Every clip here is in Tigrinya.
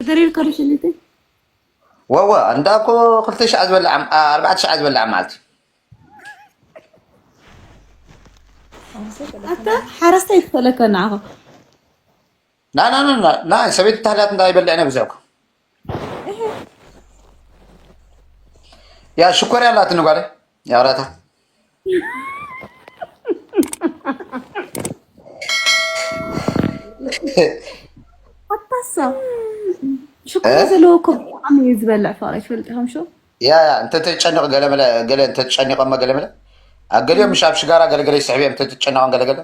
ተደሪርካ ዶ ሸሊተይ? ወወ እንዳ እኮ ክልተ ሺሕ ዝበልዕ ዓም- ኣ- ኣርባዕተ ሺሕ ዝበልዕ መዓልቲ። ኣታ ሓረስታይ ትፈለካ ንዓኻ። ና ና ና ና ና ሰበይቲ ታህላት እንዳ ይበልዕ ነ ብዙሕኩ ያ ሽኮር ያላት ንጓለ ያውራታ ኣታሳ ሽኮር ዘለዎ እኮ ብጣዕሚ እዩ ዝበልዕ ፍቕሪ ትፈልጢ ከም ሾ። ያ ያ እንተ ተጨንቕ ገለመለ ገለ እንተ ተጨኒቐሞ ገለመለ ኣብ ገሊኦም ምሽ ኣብ ሽጋራ ገለገለ ይስሕብ እዮም እንተ ተጨንቖም ገለገለ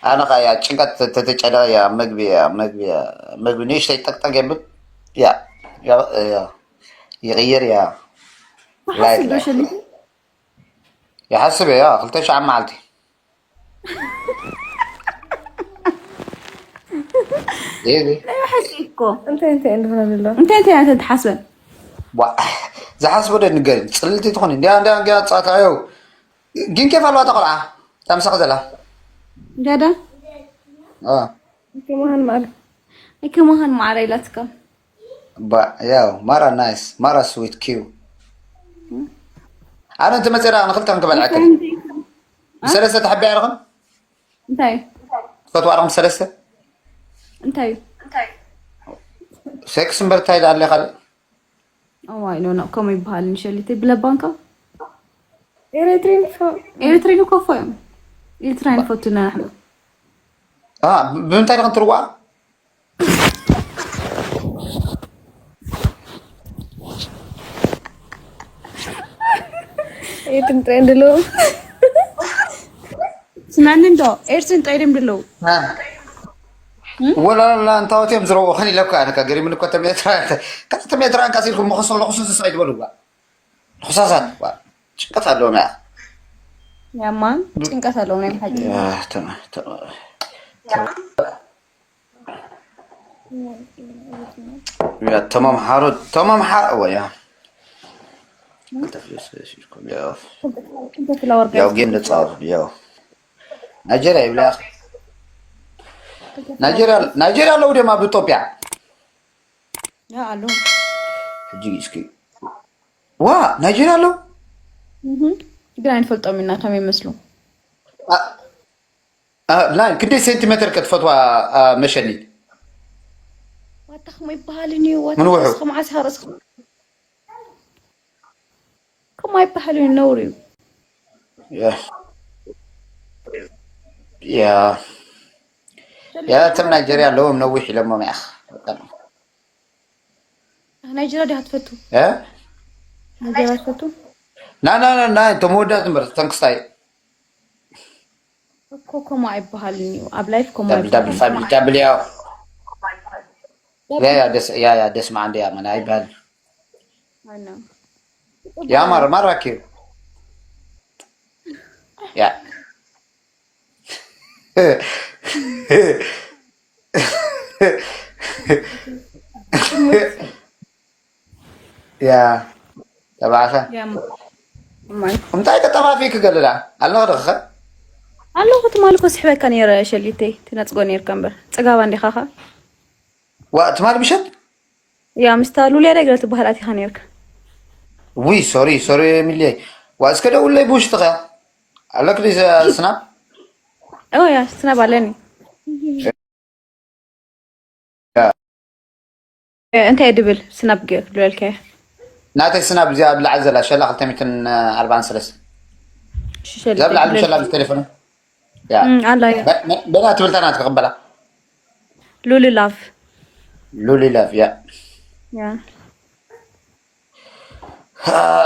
ኣነ ኸዓ ያ ጭንቀት ተተጨነቐ ያ መግቢ ያ መግቢ ያ መግቢ ንእሽተይ ጠቅጠቅ የብል ያ ያ- ያ- ይቕይር ያ ላይክ ትሓስብ ዶ ሸሊቱ? ይሓስብ ያ ክልተ ሺሕ መዓልቲ ይህቢ ናይ ውሕስ እኮ እንታይ እንታይ እንደሆነ ንሎ እንታይ እንታይ እንታይ ትሓስበን? ዋ ዝሓስቦ ደ ንገር ጽልልቲ ትኾን እንዲያ እንዲያ እንዲያ ጻታዮ ግን ኬፍ ኣለዋ ተቆልዓ ታምሳቕ ዘላ ዳዳ አ ከመሃን ማለት ኣይከማኻን ማዕረ ኢላትካ ባ ያው ማራ ናይስ ማራ ስዊት ኪው ኣነ እንተ መፅራ ንክልተ ክንክበልዐክን ሰለስተ ተሓቢያ ኢኹም እንታይ ትፈትዋ ኢኹም ሰለስተ እንታይ ሴክስ እምበር እንታይ ደኣ ኣለካ እዋይ ኖ ኖ ከምኡ ይበሃል ንሸሊተይ ብለባንካ ኤሬትሪን ኤሪትሪን እኮ ፎ እዮም ኤሪትራ ንፈቱ ኢና ንሕና አ ብምንታይ ዲኹም ትርዋ ኤትን ጥሬን ድለው ስማኒ እንዶ ኤርትሪን ጠይድም ድለው ወላላ እንታወት እዮም ዝረዎ ከን ኢለካ ኣነካ ገሪምኒ እኮ ተሜትራ ከተሜትራ እንቃስ ኢልኩም መኸሶ ለኹሱ ዝስቕ ይትበሉ ጓ ንኹሳሳት ጓ ጭንቀት ኣለዎም ያ ያማን ጭንቀት ኣለዎም ናይ ብሓቂ ተማምሓሩ ተማምሓ ወያ ያው ጌም ንፃወት ያው ናይጀርያ ይብላ ናይጀርያ ናይጀርያ ኣለዉ ድዮም ኣብ ኢትዮጵያ ያ ኣሎ ሕጂ እስኪ ዋ ናይጀርያ ኣለዉ ግን ኣይንፈልጦም ኢና ከመይ ይመስሉ ላይን ክንደይ ሴንቲሜትር ከትፈትዋ መሸኒት ዋታ ከመይ ይበሃልን እዩ ዋታ ምን ውሑ? ከመዓስ ሃረስ ከመይ ይበሃል እዩ ነውር እዩ ያ ያ ያ እቶም ናይጀርያ ኣለዎም ነዊሕ ኢሎሞም ያኽ ናይጀርያ ዲኻ ትፈቱ እ? ናይጀርያ ትፈቱ ና ና ና ና እቶም መወዳት እምበር ተንክስታይ እኮ ከምኡ ኣይበሃልን እዩ ኣብ ላይፍ ከምኡ ዳብል ዳብል ፋሚሊ ዳብል ያው ያ ያ ደስ ያ ያ ደስ ማዓንደ ያ መን ኣይበሃል ኣይበሃልን ያ ማር ማራኪ ያ ያ ተባዕሰ እንታይ ተጠፋፊ ክገልላ ኣለኽ ደኸ ኣለኹ ትማሊ ኮ ስሕበካ ነይረ ሸሊተይ ትነፅጎ ነይርካ እምበር ፅጋባ እንዲኻ ኸ ዋ ትማሊ ምሸት ያ ምስታ ሉልያ ዳይ ገለ ትበሃል ኣቲኻ ነይርካ ውይ ሶሪ ሶሪ ሚልየ ዋ እስከ ደውለይ ብውሽጥኸ ኣለክ ስናብ ኦ ያ ስናብ ኣለኒ እንታይ ድብል ስናብ ገ- ልበልካዮ ናተይ ስናብ እዚኣ ኣብ ላዕሊ ዘላ ሸላ ክልተ ሚእትን ኣርባዓን ሰለስተ እዛ ኣብ ላዕሊ ሸላ ምስ ቴሌፎን ያ ኣላ ያ በ- በ- በላ ትብልታ ናት ክቕበላ ሉሊ ላቭ ሉሊ ላቭ ያ ያ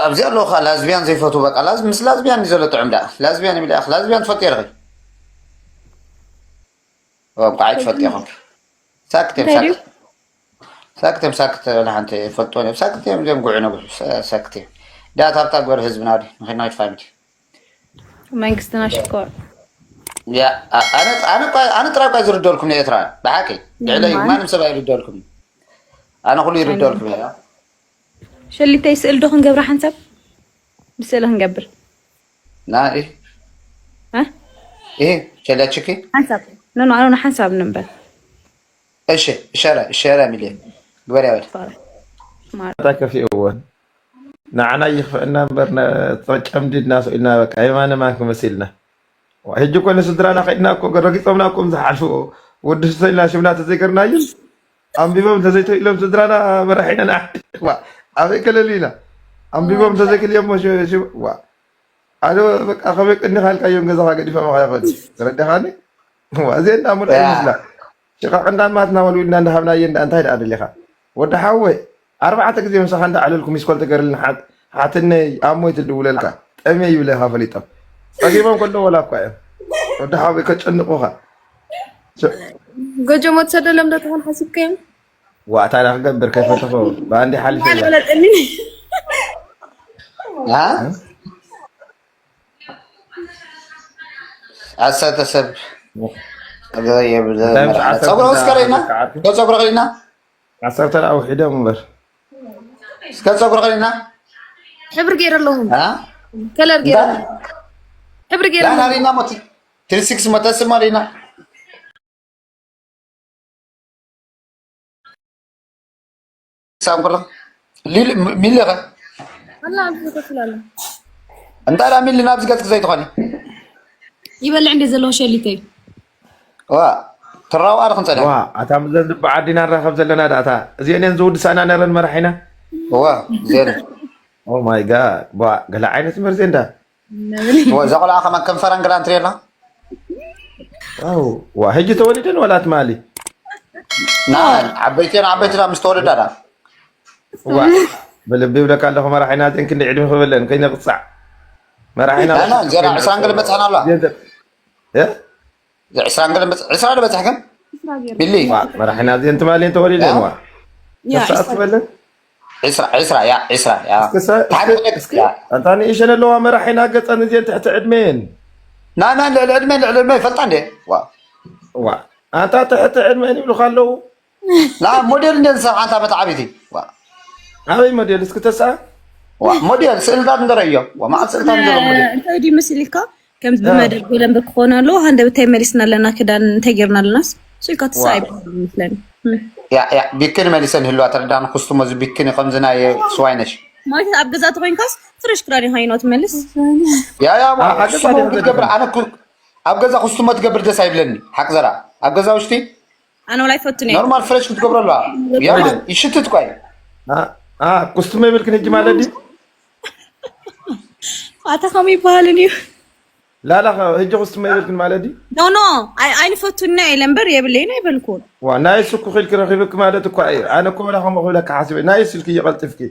ኣብዚ ኣለዉ ከዓ ላዝቢያን ዘይፈትዉ በቃ ላዝ ምስ ላዝቢያን እዩ ዘሎ ጥዑም ደኣ ላዝቢያን ይብል ያኽ ላዝቢያን ትፈልጥ የርኺ እኳዓ ትፈልጥ ኢኹም ሳክት እዮም እንታይ ድዩ? ሳክት ሳክት እዮም ሳክት ንሓንቲ ይፈልጥዎ እዮም ሳክት እዮም እዚኦም ጉዑ ነጉ ሳክት እዮም ዳት ሃብታ ግበር ህዝብና ዲ ንኺድና ይትፋሚድ መንግስትና ሽኮር ያ ኣነ ኣነ ጥራይ እኳ ዝርደልኩም ንኤርትራ ብሓቂ ልዕለይ ማንም ሰብ ኣይርደልኩም ኣነ ኩሉ ይርደልኩም እያ ሸሊተይ ስእል ዶ ክንገብራ ሓንሳብ ብስእል ክንገብር ናይ እ? ይሄ ሸለችኪ ሓንሳብ ኖኖ ኣኖ ሓንሳብ ንንበር እሺ፣ ሸረ ሸረ ሚልዮን ግበር ያበል። ኣታ ከፊእወን ንዓና ይኽፈእና እምበር ነ- ጨምዲድና ስኢልና በቃ የማነ ማን ክመሲልና። ሕጂ እኮ ንስድራና ከድና እኮ ረጊፆምና እኮ ዝሓልፉ ወዲ ሰልና ሽምና ተዘይገርናዮም ኣንቢቦም ተዘይተኢሎም ስድራና መራሒና ንዓዲ ዋ ኣበይ ከለሉ ኢና ኣንቢቦም ተዘይክልዮሞ ዋ ኣነ በቃ ከመይ ቀኒኻ ኢልካዮም ገዛኻ ገዲፎም ከይኸዱ ተረዳኻኒ። እዚአን ዳ ሙሉ ይመስላ ሽቃቅ እንዳማትና ወልዊልና እንዳሃብናየ እንዳ እንታይ ደኣ ደሊኻ ወዲ ሓወይ ኣርባዕተ ግዜ ምሳኻ እንዳዓለልኩ ሚስኮል ትገርልን ሓትነይ ኣሞይ ትድውለልካ ጠምየ ይብለኻ ፈሊጦም ጸጊቦም ከሎ ወላ እኳ እዮም ወዲ ሓወይ ከጨንቁኻ ጎጆ ሞት ሰደሎም ዶ ትኾን ሓሲብካዮም ዋእታ ዳ ክገብር ከይፈተኹ ብኣንዲ ሓሊፈ በለጠኒ ዓሰርተ ሰብ ጸጉራ ወስከረና ጸጉራ ኸሊና ዓሰርተ ደኣ ውሒዶም እምበር እስከ ጸጉራ ኸሊና ሕብሪ ገይረ ኣለኹም ከለር ገይረ ሕብሪ ገይረ ዳና ሪና ሞት ትሪ ሲክስ መተስማ ሪና ሳንኩላ ሚለኸ ኣላ ኣብዚ ኮፍ ኢላ ኣላ እንታይ ዳ ሚሊ ናብዚ ገጽ ዘይትኾኒ ይበልዕ እንደ ዘለዎ ሸሊተይ ዋ ትራው ኣርኽን ጸዳ ዋ ኣታ ምዘን ዝብዓ ዓዲና ንራኸብ ዘለና ዳእታ እዚአን እየን ዝውድሳና ነረን መራሒና ዋ ዜሮ ኦ ማይ ጋድ ዋ ገለ ዓይነት መርዜ እንዳ እዛ ቆልዓ ከማን ከም ፈረንግላ እንትሪላ ዋው ዋ ሕጂ ተወሊደን ወላ ትማሊ ና ዓበይቴን ዓበይትና ምስ ተወለዳ ዳ ዋ ብልቢ ይብለካ ኣለኹ መራሒና ዜን ክንዲ ዕድሚ ክብለን ከይነቅፃዕ መራሒና ና ና እንጀራ ዕስራን ገለ በፅሐና ኣለዋ እ? ዕስራን ገለ በፅ- ዕስራ ዶ በፅሕክን ቢሊ ዋ መራሒና ዜን ትማሊ ተወሊደን ዋ ያ ከሳት ትበለን ዕስራ ዕስራ ያ ዕስራ ያ እስኪ ሳ- እስኪ- እስኪ ኣንታ ንእሸን ኣለዋ መራሒና ገፀን እዚአን ትሕቲ ዕድሜን ና ና ልዕሊ ዕድመ ልዕሊ ዕድመ ይፈልጣ እንዴ ዋ ዋ ኣንታ ትሕቲ ዕድሜን ይብሉካ ኣለዉ ና ሞዴል እንደ ንሰብ ሓንቲ ዓመት ዓብይቲ ዋ ኣበይ ሞዴል እስኪ ተስኣ ዋ ሞዴል ስእልታት እንደረዮ ዋ መዓት ስእልታት እንደረ ሞዴል እንታይ ድዩ መሲልካ ከምዚ ብመደብ ጎለንበር ክኾን ኣለዎ ሃንደበታይ መሊስና ኣለና ክዳን እንታይ ጌርና ኣለናስ ሶይካ ትስኣ ይበሃል ይመስለኒ ያ ያ ቢክን መሊሰን ህልዋ ተረዳን ኩስቱሞ እዚ ቢክን ከምዚ ናይ ስዋይነሽ ማለት ኣብ ገዛ ተኮይንካስ ፍረሽ ክዳን ኢኻ ይኖ ትመልስ ያ ያ ዋ ኣብ ገዛ ኩስቱሞ ድዮም ክትገብር ኣነ ኩ- ኣብ ገዛ ኩስቱሞ ትገብር ደስ ኣይብለኒ ሓቅ ዘራ ኣብ ገዛ ውሽጢ ኣነ ወላ ይፈቱን እየ ኖርማል ፍረሽ ክትገብሮ ኣለዋ ያ ይሽትት ኳይ አ- አ፣ ኩስቱሞ ይብልክን ሕጂ ማለት ድዩ ኣታ ከምኡ ይበሃልን እዩ ላላ ኸ- ሕጂ ኩስቱሞ ይብልክን ማለት ድዩ ኖ ኖ ኣይ- ኣይንፈቱና ኢለ እምበር የብለይን ኣይበልኩን ዋ ናይ ስኩ ኺልክ ረኺብክ ማለት እኳ እዩ ኣነ እኮ ወላ ከምኡ ክብለካ ሓሲበ ናይ ስልክ እየቐልጥፍኪ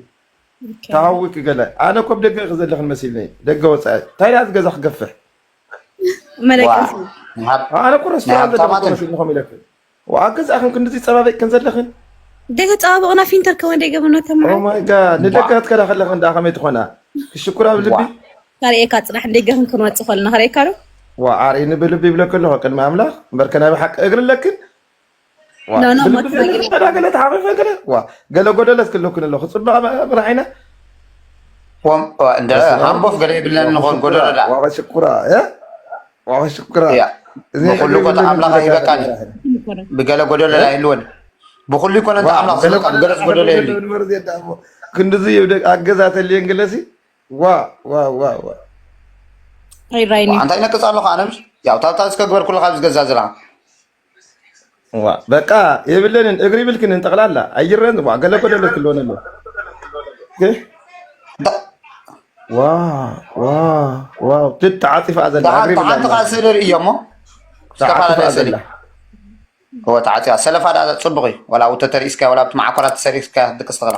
ተሃዊክ ገለ ኣነ እኮ ብደገ ኢኺ ዘለኽን መሲልኒ ደገ ወፃኢ እንታይ ደኣ ገዛ ክገፍሕ መለቀሲ ኣነ እኮ ረስቶ ናይ ዘለኹ ሃብታማትን። መሲልኒ ከም ኢለክን ዋ ኣብ ገዛእኽን ክንድዚ ፀባቢቕክን ዘለኽን ደተፀባበቕና ፊንተር ከወ ደገ ብኖ ተምዓ ኦማይ ጋድ ንደገ ክትከዳ ከለኽን ደኣ ከመይ ትኾና ክሽኩራ ብልቢ ካርእየካ ፅናሕ ደገኽን ክንወፅእ ከለና ክርእየካ ዶ ዋ ኣርእኒ ብልቢ ይብለክ ኣለኹ ቅድሚ ኣምላኽ እምበርከ ናይ ብሓቂ እግሪ ኣለክን ኖ ኖ ገለ ተሓቂፈ ገለ ዋ ገለ ጎደለት ክልኩን ኣለኹ ፅባቐ ምራሒና ወም- ወ- እንደ ሃምቦፍ ገለ ይብለን ንኾን ጎደሎ ዳ ዋቀ ሽኩራ እ? ዋቀ ሽኩራ እያ እዚ ብኩሉ ነገር ኮታ የብለንን ኣምላኽ በቃ ኣይበቃን መራሒ። ብገለ ጎደሎ ዳ ይህልወን ብኩሉ ይኮነ እንተ ኣምላኽ ዝብቃ ብገለስ ጎደሎ የብሉ ክንድዚ ይብደ ኣገዛ ተልየን ገለሲ ዋ ዋ ዋ ዋ ኣይራይኒ እንታይ ነቅፅ ኣለኹ ኣነ ምስ ያው ታብታ እስከ ግበር ኩሉ ካብ ዝገዛ ዝላ ዋ በቃ የብለንን እግሪ ይብልክን እንጠቕላላ ኣይረን ዋ ገለ ጎደሎ ክልወን ኣሎ እ? ዋ ዋ ዋ ትተዓፂፋ ዘላ እግሪ ሓንቲ ይብለና ከዓ ስእሊ ርእዮ እሞ ተዓፂፋ ዝተፈላለየ ስእሊ ዘላ እወ ተዓፂፋ ሰለፋ ዳ ፅቡቕ እዩ ወላ ውተ ተሪእስካ ወላ ኣብቲ ማዕኮራት ተሰሪስካ ድቅስ ትኽላ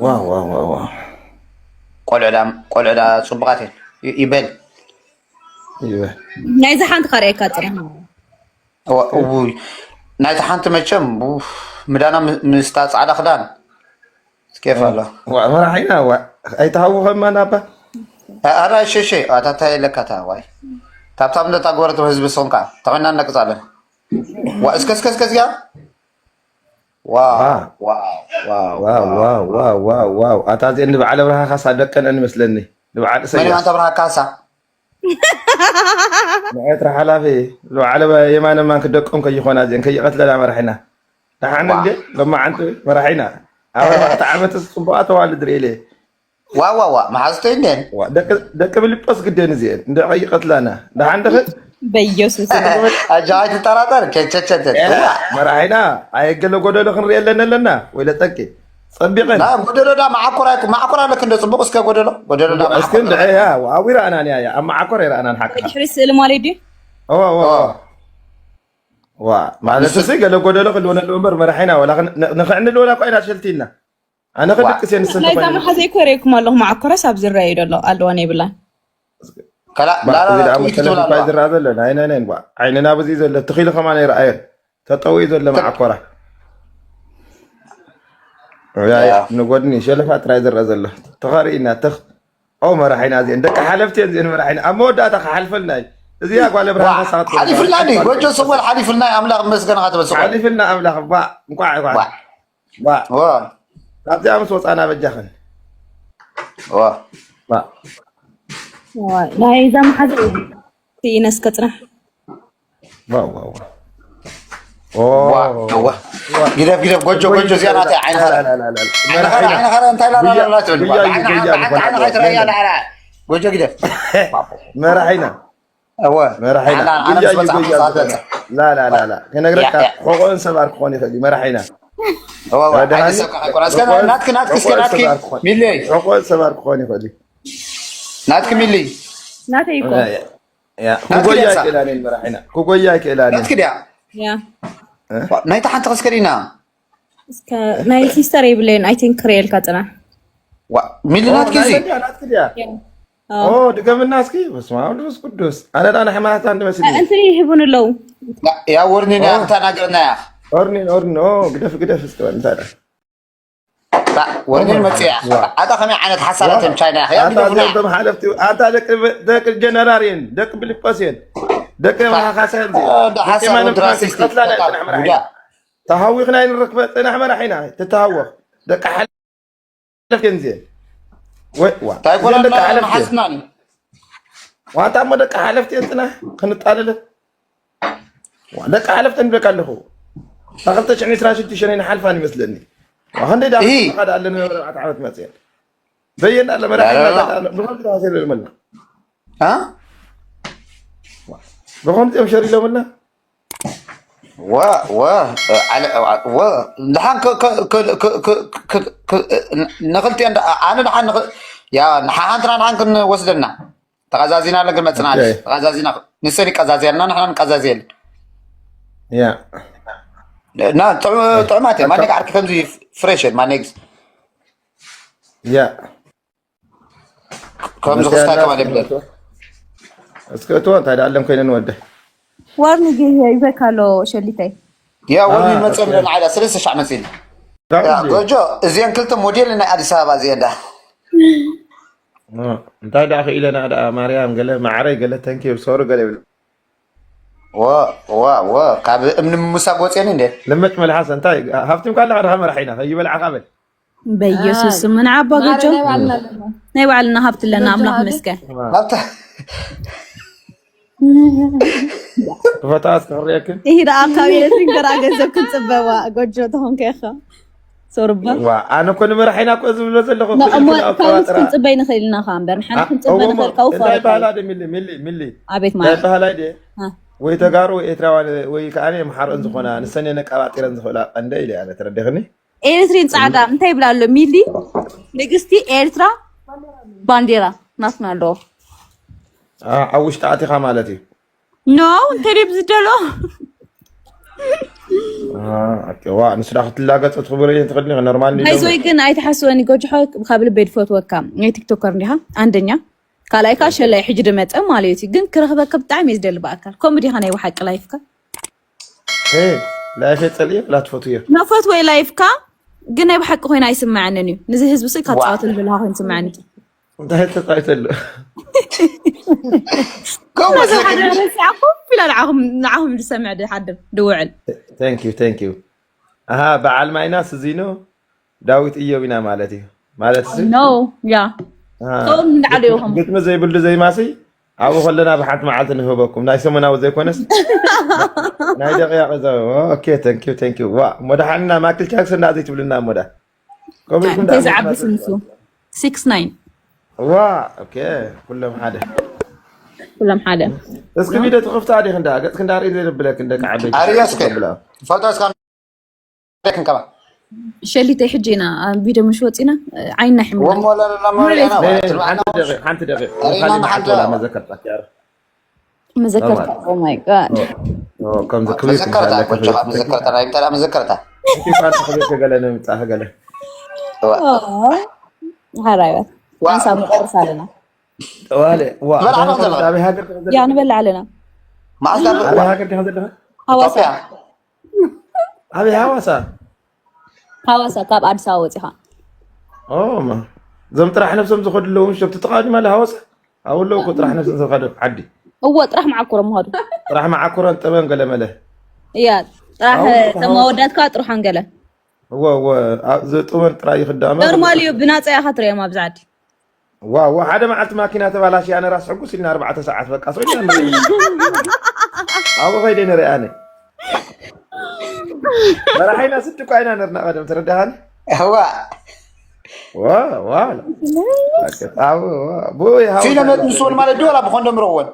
ዋ ዋ ዋ ዋ ቆልዑ ዳ ቆልዑ ዳ ፅቡቓት እየን ይ- ይበል ይበል ናይዚ ሓንቲ ካርእየካ ፅና እወ- እውይ ናይቲ ሓንቲ መቸም ኡፍ፣ ምዳና ም- ምስታ ፃዕዳ ክዳን ስኬፍ ኣሎ ዋ መራሒና ዋ ኣይተሃውኸማ ናባ ኣራ ሸሸ ኣታታ የለካታ ዋይ ታብታብ እንደታ ግበረቶ ህዝቢ ስኹም ከዓ ተኾይና ነቅፃለን ዋ እስከ እስከ እስከ እዚኣ ዋ ዋ ዋ ዋው ዋው ዋው ዋው ዋው ኣታ እዚአን ንበዓል ኣብርሃ ካሳ ደቀን ይመስለኒ ንበዓል መን እሰያስ ማንታ ብርሃ ካሳ ንኤርትራ ሓላፊ ሉዓለባ የማነ ማን ክደቆም ከይኾና እዚአን ከይቐትለና መራሒና። ደሓን እንዴ? ሎማዓንቲ መራሒና ኣብ ኣርባዕተ ዓመት ጽቡቓት ተዋልድ ርእየ። ዋ ዋ ዋ መሓዝተይ እንዴን ደቂ ፊልጶስ ግደን እዚአን እንደ ቀይቀትላና ደሓን ድኽን በኢየሱስ ኣጃ ኣይትጠራጠር። ቸቸቸቸ መራሒና ኣየገለ ጎደሎ ክንርኢ ኣለና ኣለና ወይ ለጠቂ ጸቢቐን ና ጎደሎ ዳ መዓኮር ኣይኮ መዓኮር ኣለክ እንደ ጽቡቕ እስከ ጎደሎ ጎደሎ ዳ እስክን ድዐ ያ ኣብኡ ይረኣናን ያ ኣብ መዓኮር ይረኣናን ሓቅኻ ድሕሪ ስእሊ ማለት ድዩ? እዋ እዋ እዋ ዋ ማለት እሱ ገለ ጎደሎ ክልወነ ኣለዎ እምበር መራሒና ወላ ንኽዕንልወና እኳ ኢና ሸልቲልና ኣነ ክድቅስ እየ ንስን ናይዛ መሓዘይ ኮሪኩም ኣለኹ። መዓኮረስ ኣብ ዝረኣዩ ደሎ ኣለዋ የብላን። ከላ ባዕ ላላ እዚ ደኣ ትዊት መሰለ ትብል ስልኳ ኣለዋ። ዝረኣ ዘሎ ናይ ናይ ናይ ባ ዓይንና ኣብዚ ዘሎ ትኺሉ ከማን ኣይረኣየን ተጠዊኡ ዘሎ መዓኮራ ያ ያ ንጎድኒ ሸለፋ ጥራይ ዝረኣ ዘሎ ተኻሪእና ተኽ ኦ መራሒና እዚአን ደቂ ሓለፍቲ እየን እዚአን መራሒና ኣብ መወዳእታ ክሓልፈልና እዩ እዚኣ ጓል ብርሃን ከሳት ሓሊፍልና ዲ ጎጆ ሰወል ሓሊፍልና ኣምላኽ መስገን ኻ ትበል ሰወል ሓሊፍልና ኣምላኽ ባ እንኳዕ እንኳዕ ዋ ባ ዋ ካብዚኣ ምስ ወፃና በጃኽን ዋ ባ ናይዛ መሓዘ ይነስከ ፅናሕ ዋ ዋ ዋ ኦ ዋ ዋ ግደፍ ግደፍ ጎጆ ጎጆ እዚኣ ናተይ ዓይንኻ ላ፣ ላ፣ ላ፣ ላ፣ ላ። ዓይንኻ መራሒና ዓይንኻ እንታይ ላላ ጉያ- ላላ ትብል ጉያ እዩ፣ ጉያ እዩ፣ ዓይንኻ ጉያ እዩ። ትረያ ላላ ጎጆ ግደፍ መራሒና እወ መራሒና ኣነ ኣነ ጉያ ምስ እዩ፣ መጻእኩ ጉያ እዩ። ሳተተ ላ ላ ላ ላ ክነግረካ ያ፣ ያ። ሕቆን ሰባር ክኾን ይኽእል እዩ መራሒና እወ እወ ደሃኒ ኣይሰካ ኣይኮነ እስከ ናትክ ናትክ እስከ ሕቆን ናትክ ሰባር ክኾን ሚለይ ሕቆን ሰባር ክኾን ይኽእል እዩ ናትክ ሚሊ ናተይ እኮ ያ፣ ያ። ክጎያ ኣይክእላንን መራሒና ክጎያ ኣይክእላንን ናትክ ድያ ያ ናይታ ሓንቲ ከስከሪና እስከ ናይ ሲስተር የብለይን። I think ክርእየልካ ፅናሕ ሚሊ ናትክ እዚ ናትክ ድያ ኦ፣ ኦ ድገምና እስኪ በስመ አብ መንፈስ ቅዱስ ኣነ ዳ ንሕማናት እንዲ መስል እንትን ይህቡን ኣለዉ ያ ወርኒና ክተናገርና ያ ኦርኒን ኦርኒን ኦ ግደፍ ግደፍ እስኪ እንታይ ዳ ወርኒን መፅያ ኣታ ከመይ ዓይነት ሓሳባት እዮም ቻይና ያ ኣታ እዚኦም ቶም ሓለፍቲ ኣታ ደቂ ደቂ ጀነራል እየን ደቂ ፊልጶስ እየን ደቂ መሓኻሳ እየን እዚኦም። ደቂ ሓሳብ ማንም ድራሲስት ፍራንሲስ ቀትላና እየን ጥራሕ መራሒና ተሃዊኽና ኣይንረክበ ፅናሕ መራሒና ትተሃወኽ ደቂ ሓለፍቲ እየን እዚአን ወይ ዋ እንታይ ኮና እዚአን ደቂ ሓለፍቲ እየን ሓስናን ዋንታ እሞ ደቂ ሓለፍቲ እየን ፅናሕ ክንጣለለ ደቂ ሓለፍቲ ንብለካ ኣለኹ ካብ ክልተ ሽሕን ዕስራን ሽዱሽተን ኣይንሓልፋን ይመስለኒ ዋ ክንደይ ዳ እሂ። ዳ ኣለና ኣርባዕተ ዓመት መፅአን በየን ኣለ መራሒ ላ፣ ላ፣ ላ። ብኸምዚ ተዋሲሉ ይልመልና እ? ብኸምዚ እዮም ሸር ኢሎምልና ወ ወ ዓለ- ወ ድሓን ክ- ክ- ክ- ክ- ክ- ክ- ክ- ክ- ንክልቲአን ዳ- ኣነ ድሓን ንክ- ያ ንሓሓንትና ድሓን ክንወስደና ተቐዛዚና ኣለግን መፅና ኦኬ። ተቐዛዚና ንሰን ይቀዛዚያልና ንሕና ንቀዛዚየልን ያ እና ጥዑ- ጥዑማት እዮም ማኔክ ዓርኪ ከምዚ ፍሬሽን ማኔክ ያ ከምዚ ክስታይ ከማን የብለን እስከ እቶ እንታይ ዳለም ኮይነ ንወደ ዋርኒ ይበካ ኣሎ ሸሊተይ ያ ወዲ አ፣ መፀ ኦኬ። ብለን ዓዳ ስለስተ ሻዕ መፂ ካብ ያ እዚኦ። ጎጆ እዚአን ክልተ ሞዴል ናይ ኣዲስ ኣበባ እዚአን ዳ እ፣ እንታይ ደኣ ክኢለና ደኣ ማርያም ገለ ማዕረይ ገለ ተንኪዩ ሶሪ ገለ ይብል ወ ወ ወ ካብ እምኒ ምሙሳግ ወፅየን እንዴ ልመጭ መልሓስ እንታይ ሃብቲም ካለካ ደኻ መራሒና ከይበልዓኻ በል በኢየሱስ ስም ንዓባ ጎጆ ናይ ባዕልና ሃብቲ ኣለና ኣምላኽ መስገን ሃብታ ክፈታ እስከ ክርእየክን ይሄ ደኣ ካብ ኤሌክትሪክ ገራ ገንዘብ ክንፅበዋ ጎጆ ተኾንከ ኢኻ ሶርባ ዋ ኣነ እኮ ንመራሒና እኮ ዝብሎ ዘለኹ እሞ ካብኡስ ክንፅበይ ንኽእል ኢና ካ እምበር ንሓና ክንፅበ ንኽእል ካብኡ እንታይ ፈረቃ ባህላ ደ ሚሊ ሚሊ ሚሊ ኣቤት እንታይ ማለት ባህላ ደ አ። ወይ ተጋሩ ወይ ኤርትራዋ ወይ ከዓ ኣምሓሮን ዝኾና ንሰን የን ኣቀባጢረን ዝኽእላ ቀንደ ኢለ ኣነ ተረዲኽኒ ኤሌክትሪክ ፃዕዳ እንታይ ይብላ ኣሎ ሚሊ ንግስቲ ኤርትራ ባንዴራ ናትና ኣለዎ ኣብ ውሽጢ ኣቲኻ ማለት እዩ ኖ እንታይ ደብ ዝደሎ ዋ ንስዳ ክትላገፅ ትኽብር እየ ትኽእል ኖርማል ናይዞይ ግን ኣይትሓስበኒ ጎጅሖ ካብ ልበይ ድፈትወካ ናይ ቲክቶከር እንዲኻ አንደኛ ካልኣይ ከዓ ሸላይ ሕጂ ድመፀ ማለት እዩ ግን ክረኽበካ ብጣዕሚ እየ ዝደሊ ብኣካል ከምኡ ዲኻ ናይ ብሓቂ ላይፍካ ላይፍ የፀልእ ላትፈቱ እየ መፈት ወይ ላይፍካ ግን ናይ ብሓቂ ኮይና ኣይስምዐንን እዩ ንዚ ህዝቢ ስ ካብ ፀዋት ልብልካ ኮይኑ ስምዐኒ እንታይ ተፃይተሉ ከምኡ ኮፍ ኢላ ንዓኹም ዝሰምዕ ድሓድር ድውዕል ቴንኪዩ ቴንኪዩ ኣሃ በዓል ማይናስ እዚ ነው ዳዊት እዮብ ኢና ማለት እዩ ማለት ሲ ኖ ያ ኣሃ፣ ከምኡ እንዳዓደ ይኹም ግጥሚ ዘይብሉ ዘይማሲ ኣብኡ ከለና ብሓንቲ መዓልቲ ንህበኩም ናይ ሰሙናዊ ዘይኮነስ ናይ ደቂቕ ዘ okay thank you thank you ዋ ሞዳ ሓንና ማይክል ጃክሰን ዳ ዘይትብልና ሞዳ እንታይ ዝዓብስ ንሱ six nine ዋ okay ኩሎም ሓደ ኩሎም ሓደ እስኪ ቪድዮ ትኸፍታ ዲኺ እንዳ ገጽ ክንዳ ርኢ ዘይብለክ እንደ ከዓበይ ኣርእዮ እስከ ፈልጦ እስካ ክንከባ ሸሊተይ ሕጂ ኢና ኣብ ቪድዮ ምሽ ወፂና ዓይና ሕምና ወሞለለሞለና ሓንቲ ደቂቕ ሓንቲ ደቂቕ ሪና ካሊድ መሓንቶ ዓቶላ መዘከርታ ኪያር መዘከርታ oh my god ከምዚ ክብሪ መዘከርታ ቆንጆ መዘከርታ ናይ ምተላ መዘከርታ ክብሪ ገለ ንምጻ ገለ ሓራይባት ሓንሳብ ንቆርስ ኣለና ዋለ ዋ በላ ዓለም ዘለኻ። ኣበይ ሃገር ዲኻ ዘለኻ? ያ ንበልዕ ኣለና ማዓስ ኣበይ ሃገር ዲኻ ዘለኻ? ሃዋሳ ኢትዮጵያ ኣበይ ሃዋሳ ሃዋሳ ካብ ኣዲስ ኣበባ ወፂኻ ኦማ እዞም ጥራሕ ነብሶም ዝኸዱ ኣለዉ ምሽ ተተቃዲ ማለ ሃዋሳ ኣብኡ ኣለዉ እኮ ጥራሕ ነብሶም ዝኸዱ ዓዲ እዎ ጥራሕ መዓኮሮም ምኸዱ ጥራሕ መዓኮሮን ጥበን ገለ መለ እያ ጥራሕ ኣዎ፣ ተማወዳትካ ጥርሓን ገለ እወ እወ ኣብ- ዝጥበን ጥራይ ይኽዳ ኖርማል እዩ ብናፃ ኢኻ ትሪኦም ኣብዚ ዓዲ ዋው ሓደ መዓልቲ ማኪና ተባላሽ ኣነ ራስ ሕጉስ ኢልና ኣርባዕተ ሰዓት በቃ ሰው ኢልና ንርኢ። ኣብኡ ከይደ ንርኢ ኣነ መራሓይና ስድ እኳ ኢና ነርና ቀደም ተረዳኻኒ እዋ ዋ ዋ ብኡ ፊልም ምስውን ማለት ድዩ ወላ ብኮንዶም ረወን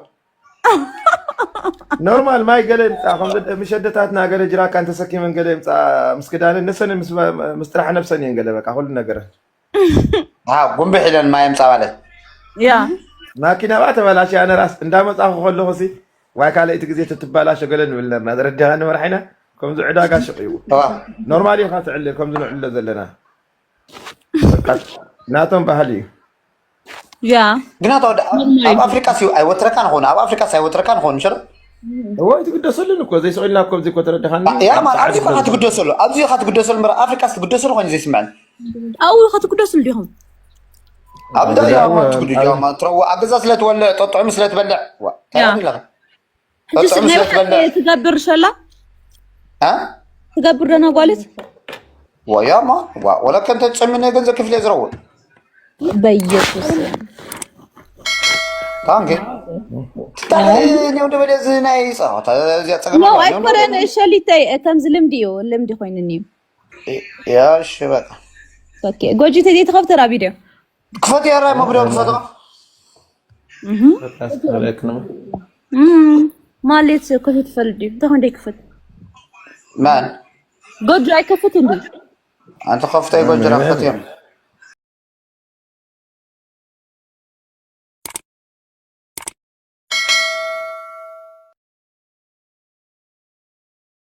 ኖርማል ማይ ገለ ይምፃ ከም ምሸደታትና ገለ ጅራካን ተሰኪመን ገለ ይምፃ ምስ ክዳንን ንሰን ምስ ጥራሕ ነብሰን እየን ገለ በቃ ኩሉ ነገር ጉንብሕ ኢለን ማይ ምፃ ማለት ያ ማኪና ባ ተበላሽ ኣነ ራስ እንዳመፃኹ ከለኹ ሲ ዋይ ካልኣይቲ ግዜ ተትባላሾ ገለ ንብል ነርና ተረዲኻኒ መርሓይና ከምዚ ዕዳጋ ሽቕ እዩ ኖርማል ኢኻ ትዕልል ከምዚ ንዕልሎ ዘለና ናቶም ባህሊ እዩ ያ ግና ተወዳ ኣብ ኣፍሪቃ ሲ ኣይወትረካ ንኾኑ ኣብ ኣፍሪቃ ሲ ኣይወትረካ ንኾኑ ሸሎ እዎ ኣይትግደሰሉን እኮ ዘይስቕ ኢልና እኮ ኣብዚ እኮ ተረዲኻኒ ያ ማለት ኣብዚ ኢኻ ትግደሰሉ ኣብዚ ኢኻ ትግደሰሉ ምበር ኣፍሪቃ ሲ ትግደሰሉ ኮይኑ ዘይስምዐን ኣብኡ ኢኻ ትግደስሉ ዲኹም ኣብ ዳ ያ ማለት ትግዱ ያ ማለት ትረው ኣብ ገዛ ስለ ትወልዕ ጠጥዑም ስለ ትበልዕ ዋ ያ። ታዲያ ሕጂ በጣም ናይ ስለትበልዕ። ብሓቂ ትገብር ሸላ አ ትገብር ዶ ነጓልት ወያማ ዋ ወላ ከም ተጸሚነ ገንዘብ ክፍለ ዝረው በኢየሱስ ታንክ ታዲያ ነው ደበደ ዝናይ ጸዋታ እዚያ ጸገም ኖ የለውም። ኣይኮነን ሸሊተይ ከምዚ ልምዲ እዩ ልምዲ ኮይንኒ እዩ ያ እሺ በቃ ኦኬ ጎጂ ተዘይ ተኸፍተ ራቢዶ ክፈት ያራ መብደው ክፈት ተስተበለክ ነው ማለት ክፍት ፈልድ እዩ ተኾን ደይ ክፍት ማን ጎጆ ኣይከፍት እንዲ አንተ ከፍተይ ጎንጀራ ክፈት እዮም